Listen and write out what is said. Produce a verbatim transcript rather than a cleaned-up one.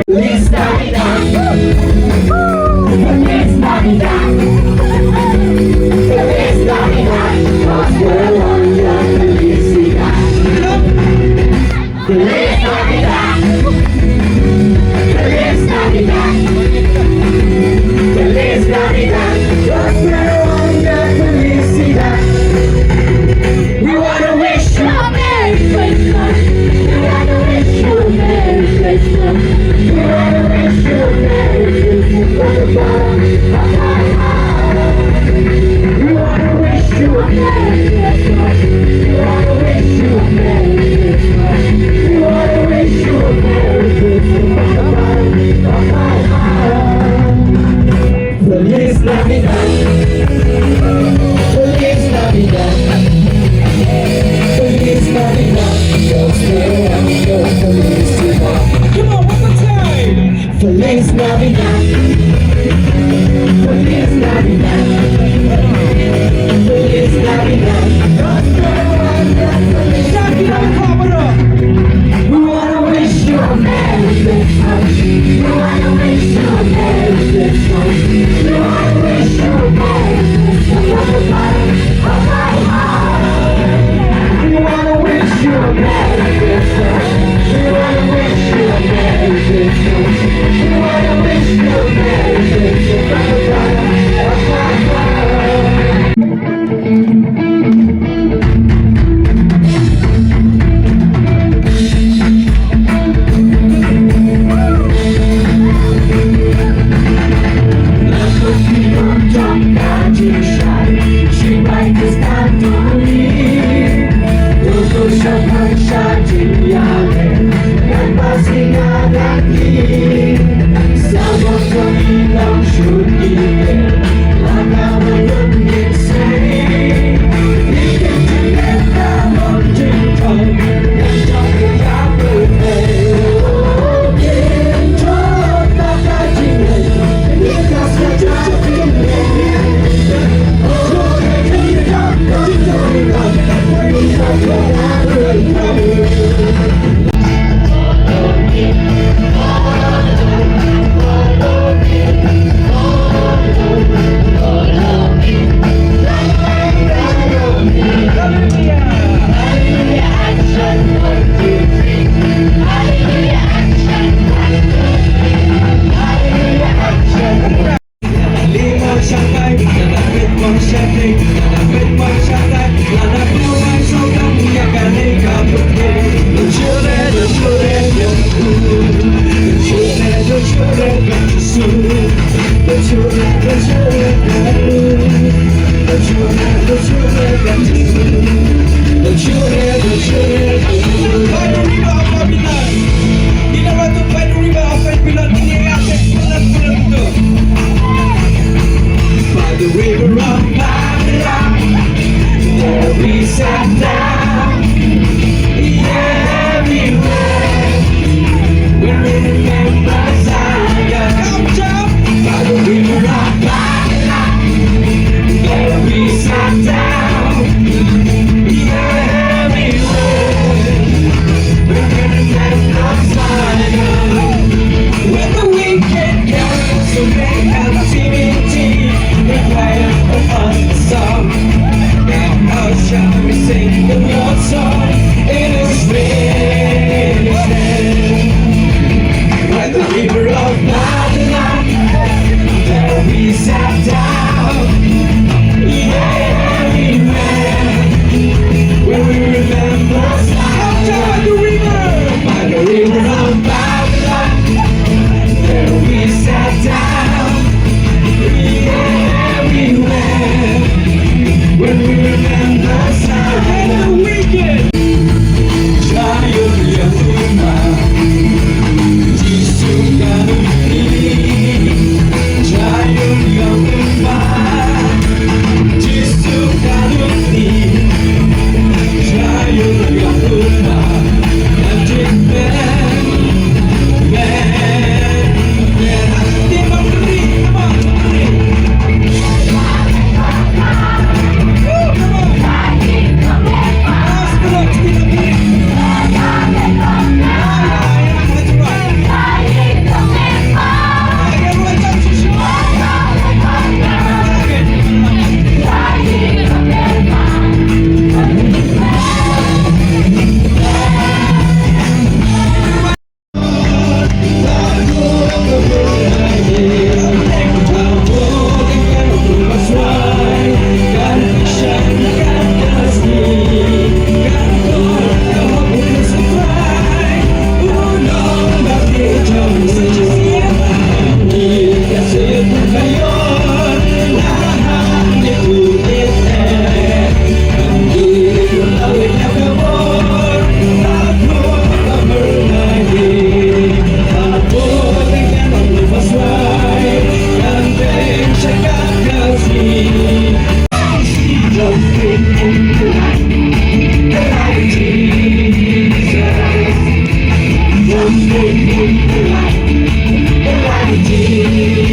Feliz Navidad. Feliz Navidad. Feliz Navidad. Próspero año, felicidad. Feliz Navidad. Feliz Navidad. Feliz Navidad. Próspero año, felicidad. We wanna wish you a Merry Christmas. We wanna wish you a Merry Christmas. We wanna wish you a Merry Christmas from the bottom of my heart. We wanna wish you a Merry Christmas. We wanna wish you a Merry Christmas. We wanna wish you a Merry Christmas from the bottom of my heart. Feliz Navidad. Feliz Navidad. Feliz Navidad. Próspero año, felicidad. Come on, one more time. Feliz Navidad. Feliz Navidad. Feliz Navidad. Próspero año, felicidad. Clap it up, clap it up. We wanna wish you a Merry Christmas. We wanna wish you a Merry Christmas. We wanna wish you a Merry Christmas from the bottom of my heart. We wanna wish you a Merry Christmas. We wanna wish you a Merry Christmas. We wanna wish you a Merry Christmas from the bottom of my heart. By the river of Babylon, there we sat down. Yeah, we wept when we remember Zion. By the river of Babylon, there we sat down. Yeah, we wept when we remember Zion. When the wicked counsel may have seemed empty, the quiet of us song. Now how shall we sing the Lord's song? It is finished. By the river of Babylon, there we sat down. Yeah, we wept when we remember Zion. By the river of Babylon, there we sat down. Yeah, we wept when we remember Zion. Zion, Zion, Zion, Zion,